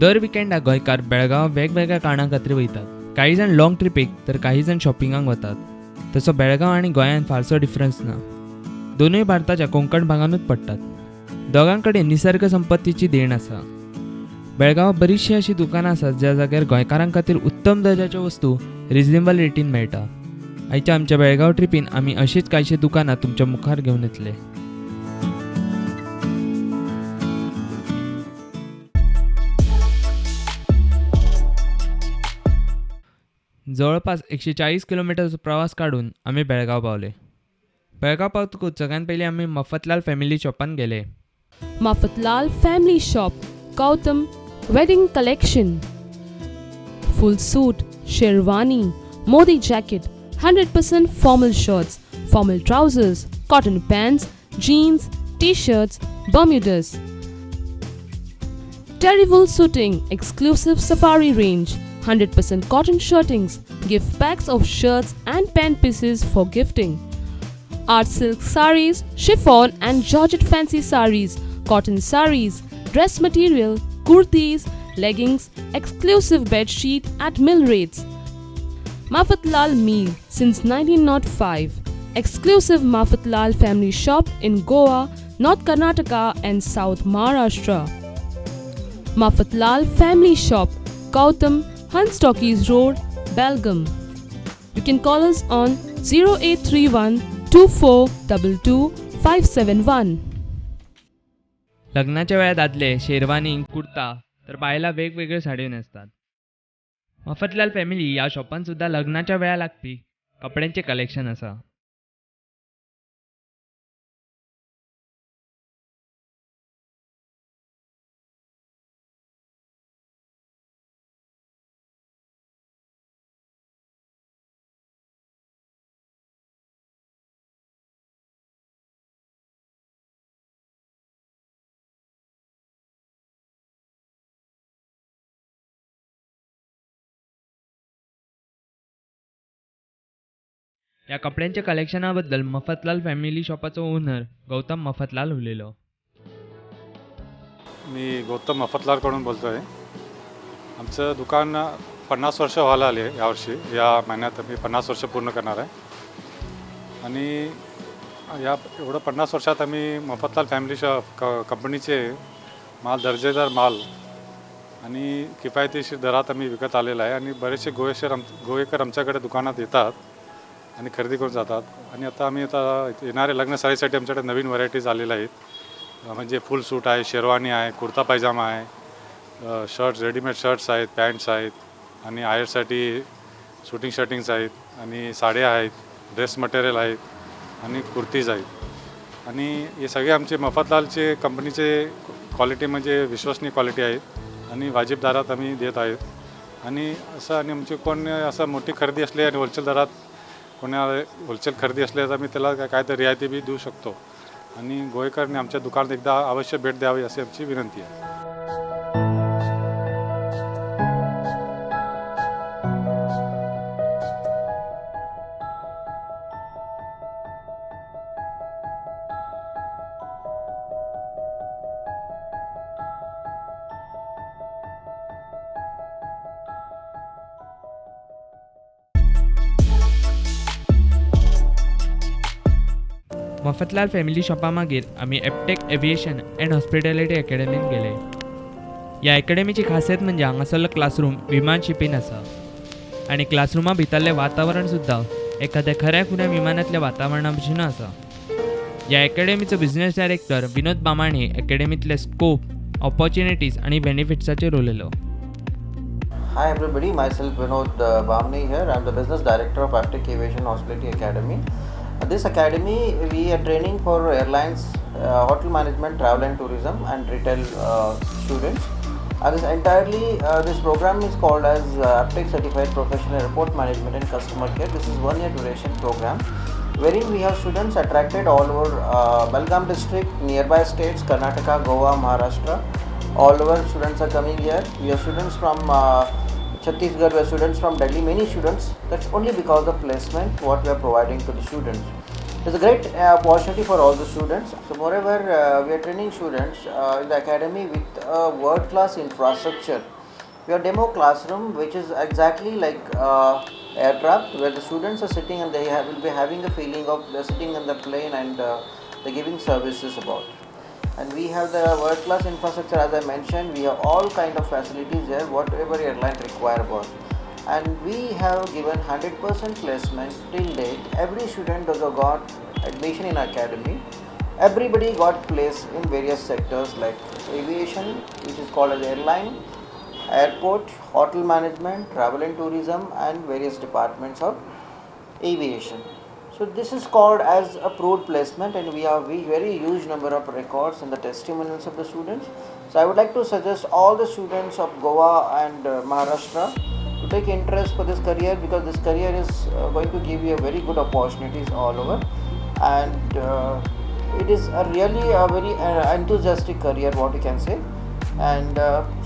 दर विकेंडाक गोंयकार बेळगांव वेगवेगळ्या कारणां खातीर वयतात. काही जाण लॉंग ट्रिपीक तर काही जाण शॉपिंगाक वतात. तसो बेळगांव आनी गोंयांत फारसो डिफरन्स ना. दोनूय भारताच्या कोंकण भागानूच पडटात. दोगां कडेन निसर्ग संपत्तीची देण आसा. बेळगांव बरीचशीं अशीं दुकानां आसात ज्या जाग्यार गोंयकारां खातीर उत्तम दर्जाच्यो वस्तू रिजनेबल रेटीन मेळटा. आयच्या आमच्या बेळगांव ट्रिपीन आमी अशीच कांयशीं दुकानां तुमच्या मुखार घेवन येतले. जवळपास 140 किलोमिटरचो प्रवास काडून आमी बेळगांव पावले. बेळगांव पावतकूच सगळ्यात पयलीं आमी मफतलाल फॅमिली शॉपान गेले. Mafatlal family shop, Gautam wedding collection, full suit, sherwani, Modi jacket, 100% formal shirts, formal trousers, cotton pants, jeans, T-shirts, Bermudas. Terry wool suiting, exclusive safari range, 100% cotton shirtings, gift packs of shirts and pant pieces for gifting. Art silk saris, chiffon and georgette fancy saris, cotton saris, dress material, kurtis, leggings, exclusive bed sheet at mill rates. Mafatlal Mill since 1905. Exclusive Mafatlal family shop in Goa, North Karnataka and South Maharashtra. Mafatlal family shop, Gautam, Hans Talkies Road, Belgaum. You can call us on 0831 2422 571. लग्नाच्या वेळार दादले शेरवानी, कुर्ता तर बायलां वेगवेगळ्यो साडयो न्हेसतात. Mafatlal family ह्या शॉपान सुद्दां लग्नाच्या वेळार लागपी कपड्यांचें कलेक्शन आसा. ह्या कपड्यांच्या कलेक्शना बद्दल मफतलाल फॅमिली शॉपाचो ओनर गौतम मफतलाल उलयलो. मी गौतम मफतलालकडून बोलतो आहे. आमचं दुकान 50 वर्ष व्हायला आले यावर्षी. या महिन्यात आम्ही 50 वर्ष पूर्ण करणार आहे. आणि या एवढं 50 वर्षात आम्ही मफतलाल फॅमिली शॉप कंपनीचे माल, दर्जेदार माल आणि किफायतशीर दरात आम्ही विकत आलेला आहे. आणि बरेचसे गोवेकर आमच्याकडे दुकानात येतात आणि खरेदी करून जातात. आणि आता आम्ही आता येणाऱ्या लग्न साडीसाठी आमच्याकडे नवीन व्हरायटीज आलेल्या आहेत. म्हणजे फुल सूट आहे, शेरवानी आहे, कुर्ता पायजामा आहे, शर्ट्स, रेडीमेड शर्ट्स आहेत, पॅन्ट्स आहेत आणि आयरसाठी शूटिंग शर्टिंग्स आहेत आणि साड्या आहेत, ड्रेस मटेरियल आहेत आणि कुर्तीज आहेत. आणि हे सगळे आमचे मफतलालचे कंपनीचे क्वालिटी म्हणजे विश्वसनीय क्वालिटी आहेत आणि वाजिब दरात आम्ही देत आहेत. आणि असं आणि आमची कोण असं मोठी खरेदी असली आणि होलसेल दरात कोणाला होलसेल खरेदी असली तर आम्ही त्याला काय तर रियायती बी देऊ शकतो. आणि गोवेकरने आमच्या दुकानात एकदा अवश्य भेट द्यावी अशी आमची विनंती आहे. मफतलाल फॅमिली शॉपा मागीर आमी एपटेक एव्हिएशन अँड हॉस्पिटॅलिटी अकॅडमीन गेले. ह्या अकॅडमीची खासियत म्हणजे हांगासरलो क्लासरूम विमान शिपीन आसा आनी क्लासरुमा भितरलें वातावरण सुद्दां एखाद्या खऱ्या खुऱ्या विमानांतल्या वातावरणा भशेन आसा. ह्या अकॅडमीचो बिझनेस डायरेक्टर विनोद बामाणे अकॅडमींतले स्कोप, ऑपॉर्च्युनिटीज आनी बेनिफिट्साचेर उलयलो. Hi everybody, myself Vinod Bamani here. I am the business director of Aptech Aviation Hospitality Academy. This academy we are training for airlines, hotel management, travel and tourism and retail students. This entirely this program is called as Aptech Certified Professional Airport Management and Customer Care. This is 1 year duration program wherein we have students attracted all over Belgaum district, nearby states, Karnataka, Goa, Maharashtra. All over students are coming here. We have students from Chhattisgarh, we have students from Delhi, many students. That's only because of placement what we are providing to the students. It's a great opportunity for all the students. So moreover, we are training students in the academy with a world-class infrastructure. We have demo classroom which is exactly like aircraft, where the students are sitting and they will be having a feeling of they are sitting in the plane and they are giving services about. And we have the world-class infrastructure, as I mentioned. We have all kind of facilities there, whatever airline require about. And we have given 100% placement till date. Every student who got admission in academy, everybody got placed in various sectors like aviation, which is called as airline, airport, hotel management, travel and tourism, and various departments of aviation. So this is called as approved placement, and we have a very huge number of records and the testimonials of the students. So I would like to suggest all the students of Goa and Maharashtra to take interest for this career, because this career is going to give you a very good opportunities all over, and it is a really a very enthusiastic career, what you can say. And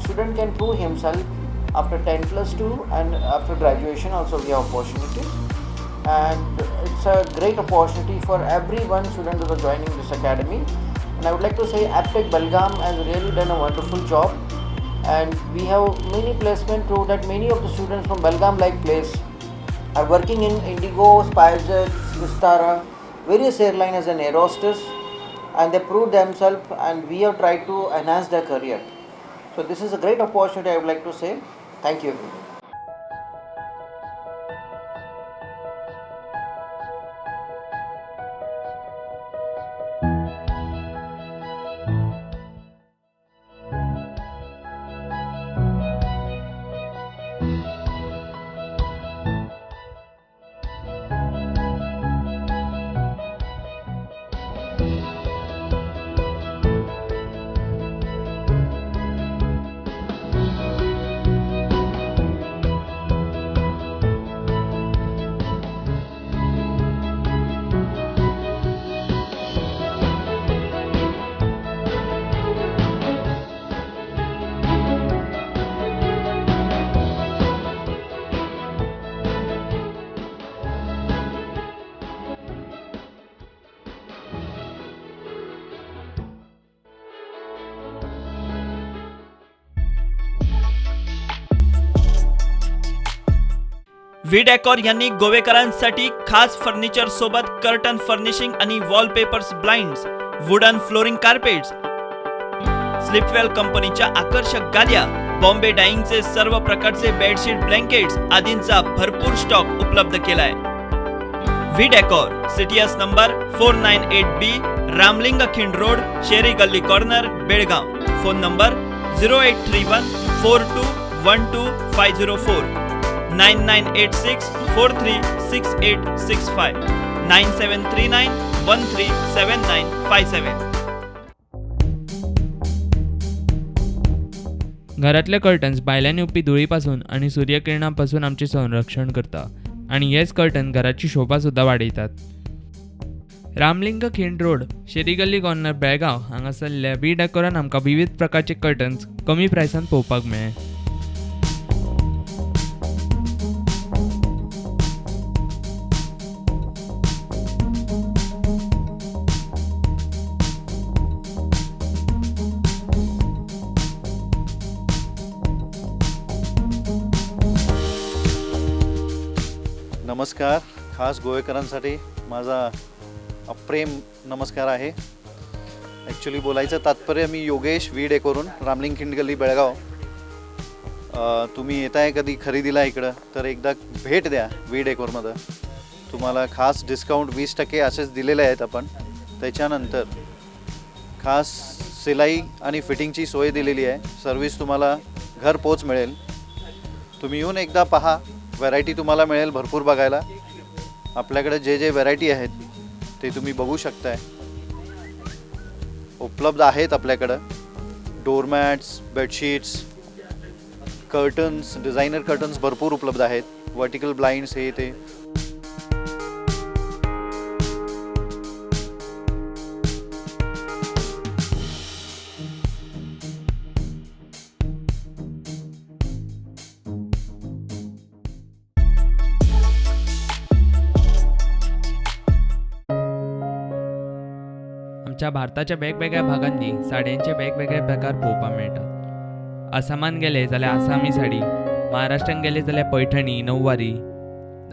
student can prove himself after 10+2, and after graduation also we have opportunities. And it's a great opportunity for everyone student who is joining this academy. And I would like to say Aptech Belgaum has really done a wonderful job, and we have many placement through that. Many of the students from Belgaum like place are working in Indigo, SpiceJet, Vistara, various airlines and air hostess, and they proved themselves, and we have tried to enhance their career. So this is a great opportunity, I would like to say. Thank you everyone. V decor यांनी गोवेकरांसाठी खास furniture सोबत curtain furnishing आणि wallpapers, blinds, wooden flooring, carpets, Sleepwell कंपनीच्या आकर्षक गाद्या, बॉम्बे डाईंगचे सर्व प्रकारचे bedsheet, blankets आदींचा भरपूर स्टॉक उपलब्ध केलाय. V decor, CTS number 498B, Ramling Khind road, Sheri Galli corner, Belgaum. Phone number 08314212504, 9986436865, 9739137957. घरातले कर्टन्स भायल्यान येवपी धुळीपासून आनी सूर्यकिरणांपासून आमचें संरक्षण करता आनी हेच कर्टन घराची शोभा सुद्दां वाडयतात. रामलिंग खिंड रोड, शेरीगल्ली कॉर्नर, बेळगांव हांगासरल्या वी डेकोरान आमकां विविध प्रकारचे कर्टन्स कमी प्रायसान पळोवपाक मेळ्ळे. नमस्कार, खास गोवेकरांसाठी माझा अप्रेम नमस्कार आहे. ॲक्च्युली बोलायचं तात्पर्य, मी योगेश व्ही डेकोरून, रामलिंग खिंडगल्ली, बेळगाव. तुम्ही येताय कधी खरेदीला इकडं तर एकदा भेट द्या व्ही डेकोरमध्ये. तुम्हाला खास डिस्काउंट 20% असेच दिलेले आहेत आपण. त्याच्यानंतर खास सिलाई आणि फिटिंगची सोय दिलेली आहे. सर्व्हिस तुम्हाला घरपोच मिळेल. तुम्ही येऊन एकदा पहा, व्हरायटी तुम्हाला मिळेल भरपूर बघायला. आपल्याकडे जे जे व्हरायटी आहेत ते तुम्ही बघू शकताय, उपलब्ध आहेत आपल्याकडं. Doormats, bedsheets, curtains, designer curtains भरपूर उपलब्ध आहेत. व्हर्टिकल ब्लाइंड्स हे ते. आमच्या भारताच्या वेगवेगळ्या भागांनी साडयांचे वेगवेगळे प्रकार पळोवपाक मेळटात. आसामान गेले जाल्यार आसामी साडी, महाराष्ट्रान गेले जाल्यार पैठणी, नऊवारी,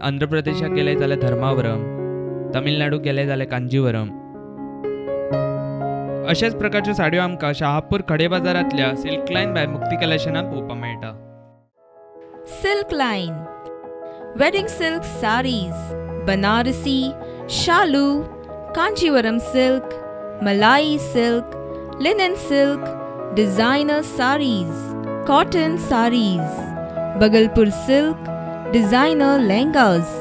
आंध्र प्रदेशाक गेले जाल्यार धर्मावरम, तमिळनाडूक गेले जाल्यार कांजीवरम. अशेच प्रकारच्यो साडयो आमकां शहापूर खडे बाजारांतल्या सिल्क लायन बाय मुक्ती कलेक्शनान पळोवपाक मेळटा. Silk Line, wedding silk saris, Banarasi, Shalu, Kanjivaram silk, Malai silk, linen silk, designer saris, cotton saris, Bhagalpur silk, designer lehengas,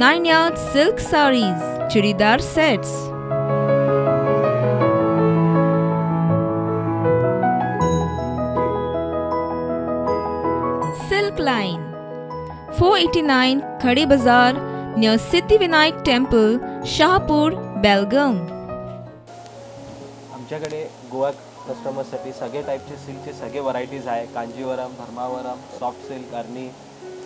9 yard silk saris, churidar sets. Silk Line, 489 Khade Bazaar near Siddhivinayak Temple, Shahapur, Belgaum. आमच्याकडे गोवा कस्टमर्ससाठी सगळे टाईपचे सिल्कचे सगळे varieties आहे. Kanjeevaram, Dharmavaram, soft silk, Arni,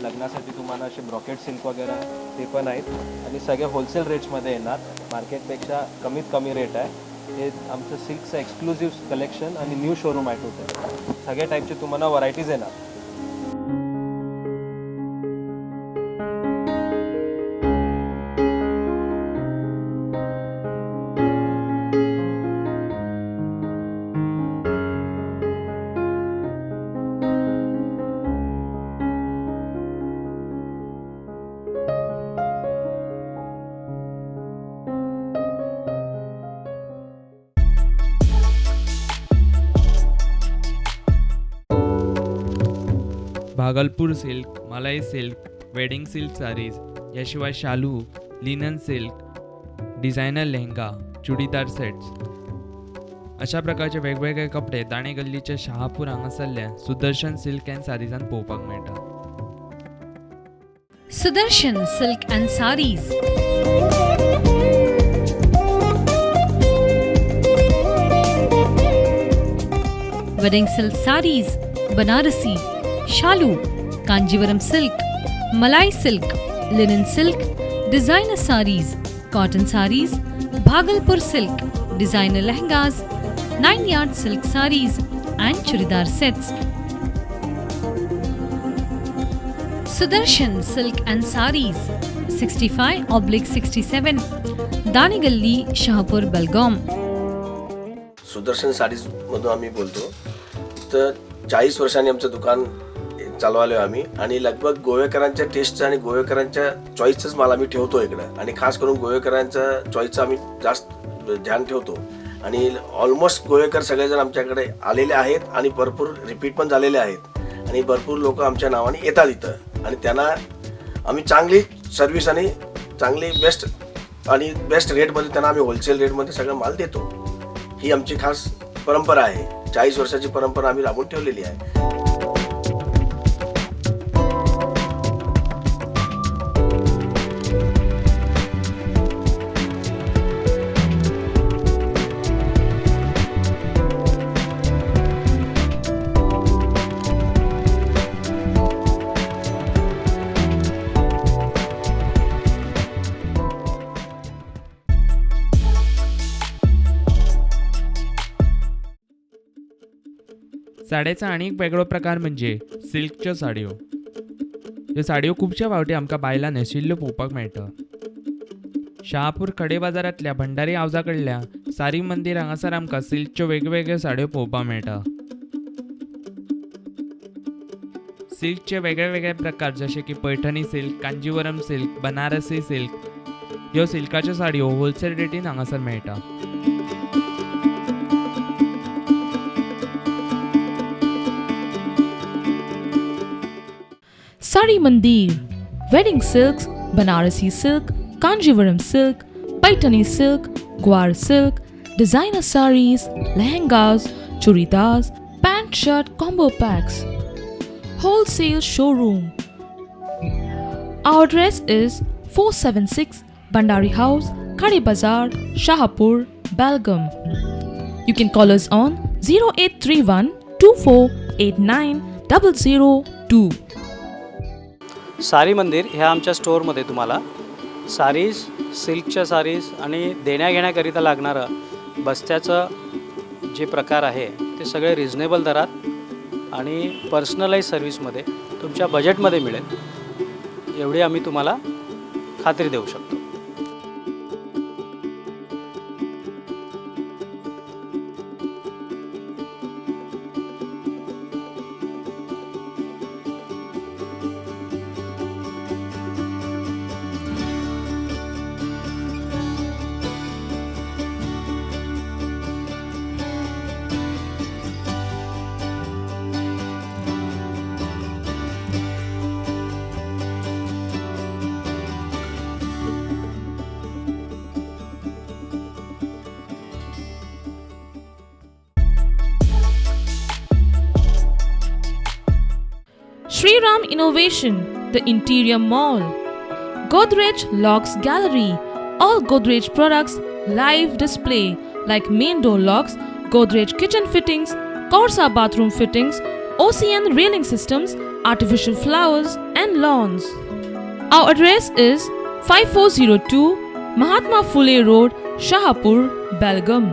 लग्नासाठी तुम्हाला असे brocade silk वगैरे ते पण आहेत आणि सगळे होलसेल रेट्समध्ये येणार. मार्केटपेक्षा कमीत कमी रेट आहे. हे आमचं सिल्कचं एक्सक्लुझिव्ह कलेक्शन आणि न्यू शोरूम आहे टोटल. सगळ्या टाईपचे तुम्हाला व्हरायटीज येणार. Bhagalpur silk, Malai silk, wedding silk saris, याशिवाय शालू, linen silk, designer lehenga, churidar sets अशा प्रकारचे वेगवेगळे कपडे दाणे गल्लीच्या शहापूर हांगासरल्या सुदर्शन सिल्क अँड सारीजान पळोवपाक मेळटा. Sudarshan silk and saris. Wedding silk saris, Banarasi, Shalu, Kanjivaram silk, Malai silk, linen silk, designer saris, cotton saris, Bhagalpur silk, designer lehengas, 9 yard silk saris and churidar sets. Sudarshan Silk and Saris, 65/67, Danigalli, Shahapur, Belgaum. Sudarshan साडीजमधून आम्ही बोलतो. तर 40 वर्षांनी आमचं दुकान चालवालो आम्ही आणि लगभग गोवेकरांच्या टेस्टचं आणि गोवेकरांच्या चॉईसचंच माल आम्ही ठेवतो इकडं आणि खास करून गोवेकरांच्या चॉईसचं आम्ही जास्त ध्यान ठेवतो आणि ऑलमोस्ट गोवेकर सगळेजण आमच्याकडे आलेले आहेत आणि भरपूर रिपीट पण झालेले आहेत आणि भरपूर लोक आमच्या नावाने येतात इथं आणि त्यांना आम्ही चांगली सर्व्हिस आणि चांगली बेस्ट आणि बेस्ट रेटमध्ये त्यांना आम्ही होलसेल रेटमध्ये सगळं माल देतो. ही आमची खास परंपरा आहे. 40 वर्षाची परंपरा आम्ही राबवून ठेवलेली आहे. साड्याचा आनी एक वेगळो प्रकार म्हणजे सिल्कच्यो साडयो. ह्यो साडयो खुबश्या फावटी आमकां बायलां न्हेशिल्ल्यो पळोवपाक मेळटा. शहापूर खडे बाजारांतल्या भंडारी हावजा कडल्या सारी मंदीर हांगासर आमकां सिल्कच्यो वेगवेगळ्यो साडयो पळोवपाक मेळटा. सिल्कचे वेगळे वेगळे प्रकार जशे की Paithani silk, Kanjivaram silk, Banarasi silk ह्यो सिल्काच्यो साडयो होलसेल रेटीन हांगासर मेळटा. Sari Mandir, wedding silks, Banarasi silk, Kanjivaram silk, Paithani silk, Gwar silk, designer saris, lehengas, churidars, pant shirt combo packs. Wholesale showroom. Our address is 476 Bhandari House, Khade Bazaar, Shahapur, Belgaum. You can call us on 0831 2489 002. सारी मंदिर ह्या आमच्या स्टोअरमध्ये तुम्हाला सारीज, सिल्कच्या सारीज आणि देण्याघेण्याकरिता लागणारं बस्त्याचं जे प्रकार आहे ते सगळे रिजनेबल दरात आणि पर्सनलाइज सर्व्हिसमध्ये तुमच्या बजेटमध्ये मिळेल, एवढी आम्ही तुम्हाला खात्री देऊ शकतो. Shri Ram Innovation, the Interior Mall, Godrej Locks Gallery, all Godrej products live display like main door locks, Godrej kitchen fittings, Corsa bathroom fittings, OCN railing systems, artificial flowers and lawns. Our address is 5402 Mahatma Phule Road, Shahapur, Belgaum.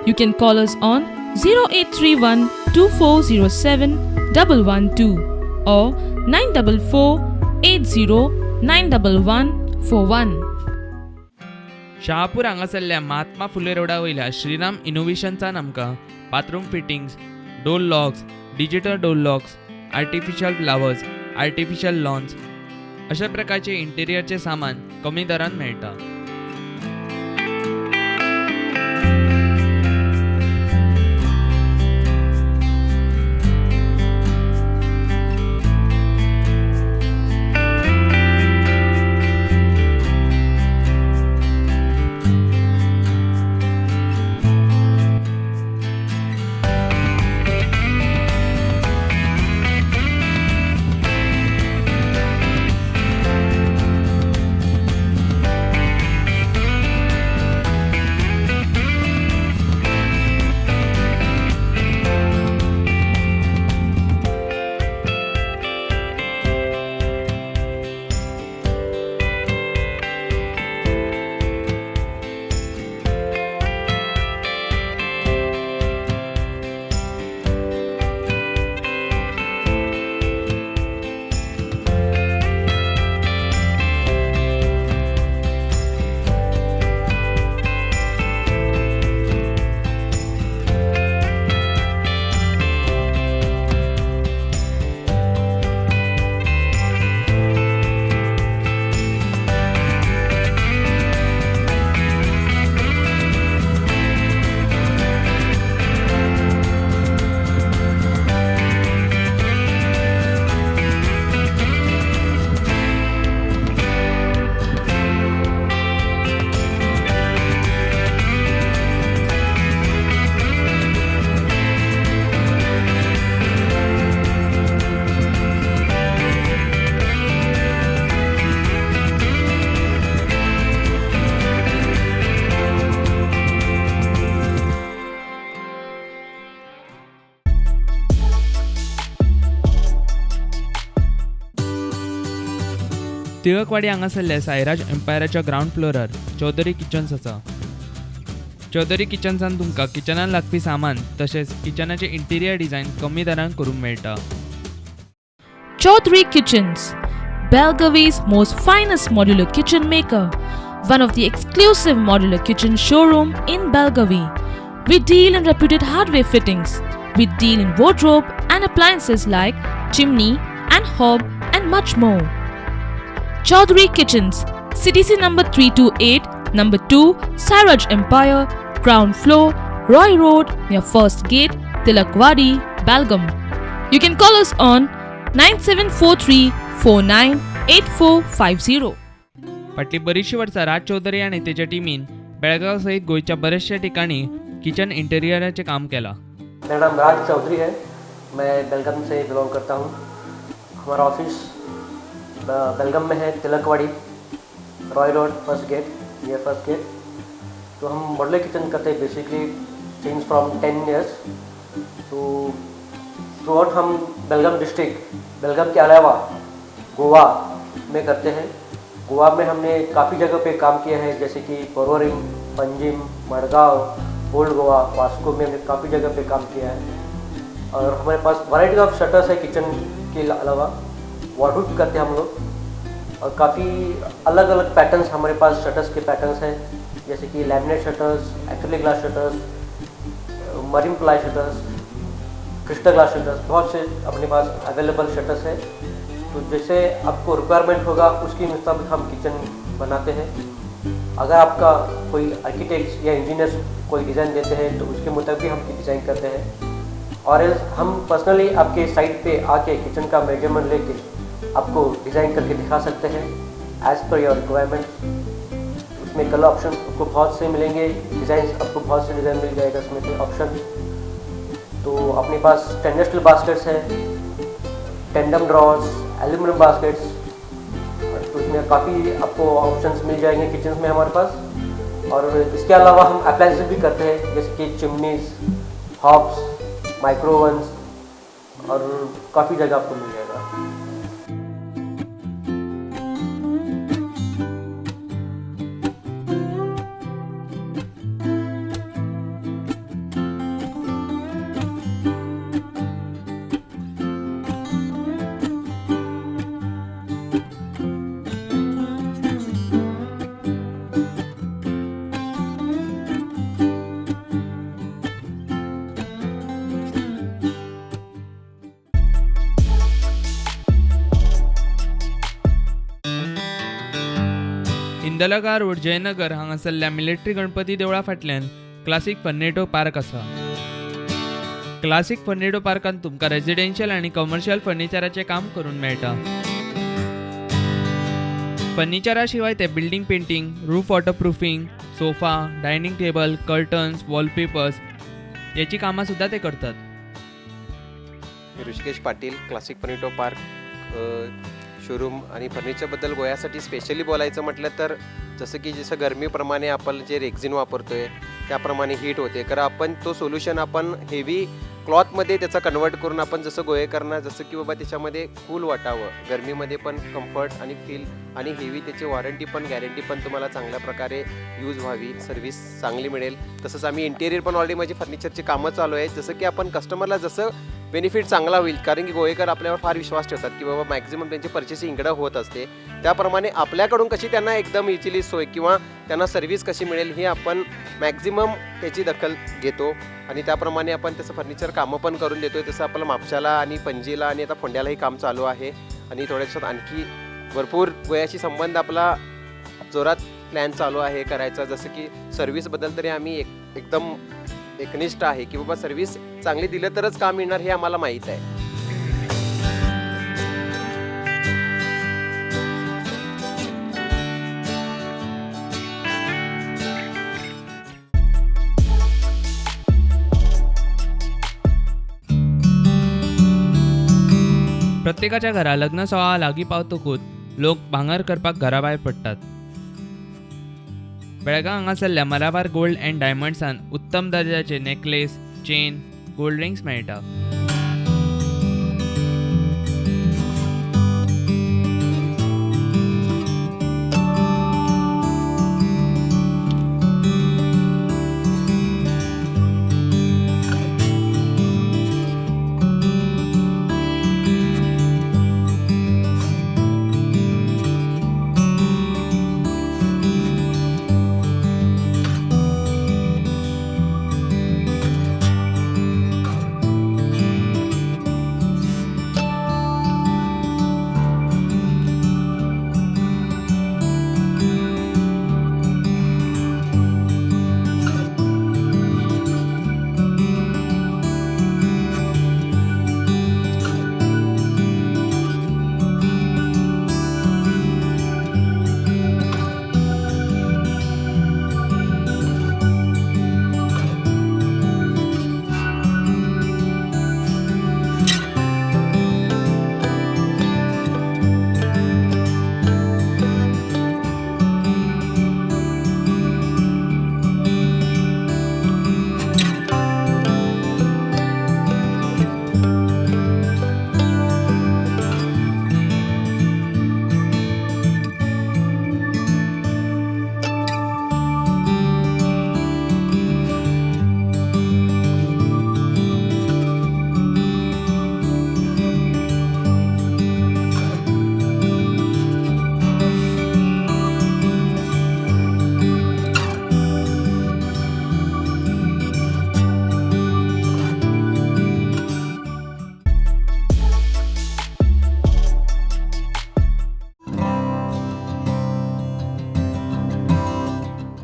You can call us on 0831 2407 112 or 944 80 91141. Shahapur हांगासरल्या महात्मा फुले रोडा वयल्या श्रीराम इनोव्हेशनसान आमकां bathroom fittings, door locks, digital door locks, artificial flowers, artificial lawns अशा प्रकारचे इंटेरियरचे सामान कमी दरान मेळटा. टिळकवाडी हांगासरल्या साईराज एम्पायराच्या ग्रावंड फ्लोरार चौधरी किचन्स आसा. चौधरी किचन्सान तुमकां किचनान लागपी सामान तशेंच किचनाचें इंटिरियर डिझायन कमी दरान करूंक मेळटा. Chaudhary Kitchens, Belgavi's most finest modular kitchen maker, one of the exclusive modular kitchen showroom in Belgavi. We deal in reputed hardware fittings. We deal in wardrobe and appliances like chimney and hob and much more. Chaudhary Kitchens, CTC number 328, number 2, Sairaj Empire, ground floor, Roy Road, near First Gate, Tilakwadi, Belgaum. You can call us on 9743 498450. फाटलीं बरीचशीं वर्सां राज चौधरी आनी तेच्या टिमीन बेळगांव सयत गोंयच्या बऱ्याचशा ठिकाणी किचन इंटेरियराचें काम केलां. मेरा नाम राज चौधरी है, मैं बेलगाम से बिलोंग करता हूँ. हमारा ऑफिस बेलगाम में है, Tilakwadi, Roy road, first gate, near first gate. तो हम मॉडुलर किचन करते हैं बेसिकली सिंस फ्रॉम 10 years. तो थ्रू आउट हम बेलगाम डिस्ट्रिक्ट, बेलगाम के अलावा गोवा में करते हैं. गोवा में हमने काफ़ी जगह पे काम किया है, जैसे कि पोरोरिम, पंजिम, मडगांव, ओल्ड गोवा, वास्को में हमने काफ़ी जगह पे काम किया है। और हमारे पास वैरायटी ऑफ शटर्स है किचन के अलावा, वार्डरोब भी करते हैं हम लोग। और काफ़ी अलग अलग पैटर्न्स हमारे पास शटर्स के पैटर्न्स हैं, जैसे कि laminate shutters, acrylic glass shutters, marine ply shutters, crystal glass shutters, बहुत से अपने पास अवेलेबल शटर्स हैं। तो जैसे आपको रिक्वायरमेंट होगा उसके मुताबिक हम किचन बनाते हैं। अगर आपका कोई आर्किटेक्ट या इंजीनियर्स कोई डिज़ाइन देते हैं तो उसके मुताबिक हम डिज़ाइन करते हैं। और हम पर्सनली आपके साइट पे आके किचन का मेजरमेंट लेके आपको डिज़ाइन करके दिखा सकते हैं एज़ पर your requirement. उसमें कलर ऑप्शन आपको बहुत से मिलेंगे, डिज़ाइन आपको बहुत से डिज़ाइन मिल जाएगा उसमें से ऑप्शन। तो अपने पास स्टेनलेस स्टील बास्केट्स हैं, टेंडम ड्रॉर्स, एल्यूमिनियम बास्केट्स, तो उसमें काफ़ी आपको ऑप्शंस मिल जाएंगे किचन में हमारे पास। और इसके अलावा हम अप्लायंसेस भी करते हैं, जैसे कि चिमनीज, हॉब्स, माइक्रोवेव्स, और काफ़ी जगह आपको मिल जाएगा। इंदलगा रोड जयनगर हांगासरल्या मिलिटरी गणपती देवळा फाटल्यान क्लासिक फर्नेटो पार्क आसा। क्लासिक फर्नेटो पार्कान तुमकां रेजिडेन्शियल आनी कमर्शियल फर्निचराचें काम करून मेळटा। फर्निचरा शिवाय ते building painting, roof waterproofing, sofa, dining table, curtains, wallpapers याची कामां सुद्दां ते करतात। Rishikesh Patil, classic Furnito park showroom आणि फर्निचरबद्दल गोव्यासाठी स्पेशली बोलायचं म्हटलं तर जसं की जसं गरमीप्रमाणे आपण जे रेक्झिन वापरतो आहे त्याप्रमाणे हीट होते, कारण आपण तो सोल्युशन आपण हेवी क्लॉथमध्ये त्याचा कन्वर्ट करून आपण जसं गोवेकरांना जसं की बाबा त्याच्यामध्ये कूल वाटावं, गरमीमध्ये पण कम्फर्ट आणि फील आणि हेवी त्याची वॉरंटी पण गॅरंटी पण तुम्हाला चांगल्या प्रकारे यूज व्हावी, सर्व्हिस चांगली मिळेल। तसंच आम्ही इंटेरियर पण ऑलरेडी माझी फर्निचरची कामं चालू आहेत, जसं की आपण कस्टमरला जसं बेनिफिट चांगला होईल, कारण की गोवेकर आपल्यावर फार विश्वास ठेवतात की बाबा मॅक्झिमम त्यांची पर्चेसिंग इकडं होत असते, त्याप्रमाणे आपल्याकडून कशी त्यांना एकदम इझिली सोय किंवा त्यांना सर्व्हिस कशी मिळेल ही आपण मॅक्झिमम त्याची दखल घेतो आणि त्याप्रमाणे आपण तसं फर्निचर कामं पण करून देतो आहे। तसं आपलं म्हापशाला आणि पणजीला आणि आता फोंड्यालाही काम चालू आहे आणि थोड्या दिवसात आणखी भरपूर गोव्याशी संबंध आपला जोरात प्लॅन चालू आहे करायचा। जसं की सर्व्हिसबद्दल तरी आम्ही एकदम एकनिष्ठ आहे की बाबा सर्व्हिस चांगली दिलं तरच काम मिळणार हे आम्हाला माहीत आहे। प्रत्येकाच्या घरा लग्न सोहळा लागीं पावतकूच लोक भांगर करपाक घरा भायर पडटात। बेळगांव हांगासरल्या मलाबार गोल्ड अँड डायमंड्सान उत्तम दर्जाचे नेकलेस, चेन, गोल्ड रिंग्स मेळटा।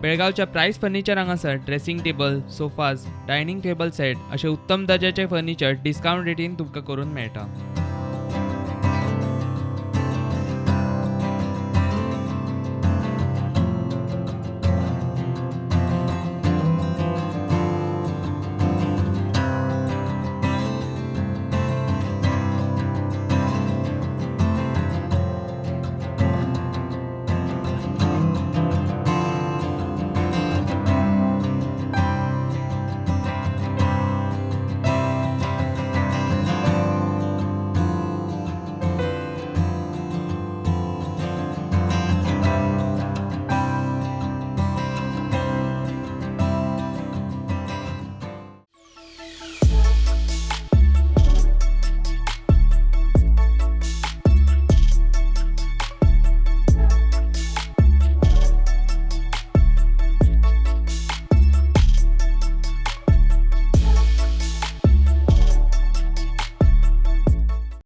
बेळगांवच्या प्रायस फर्निचर हांगासर dressing table, sofas, dining table set अशे उत्तम दर्जाचे फर्निचर डिस्कावंट रेटीन तुमकां करून मेळटा.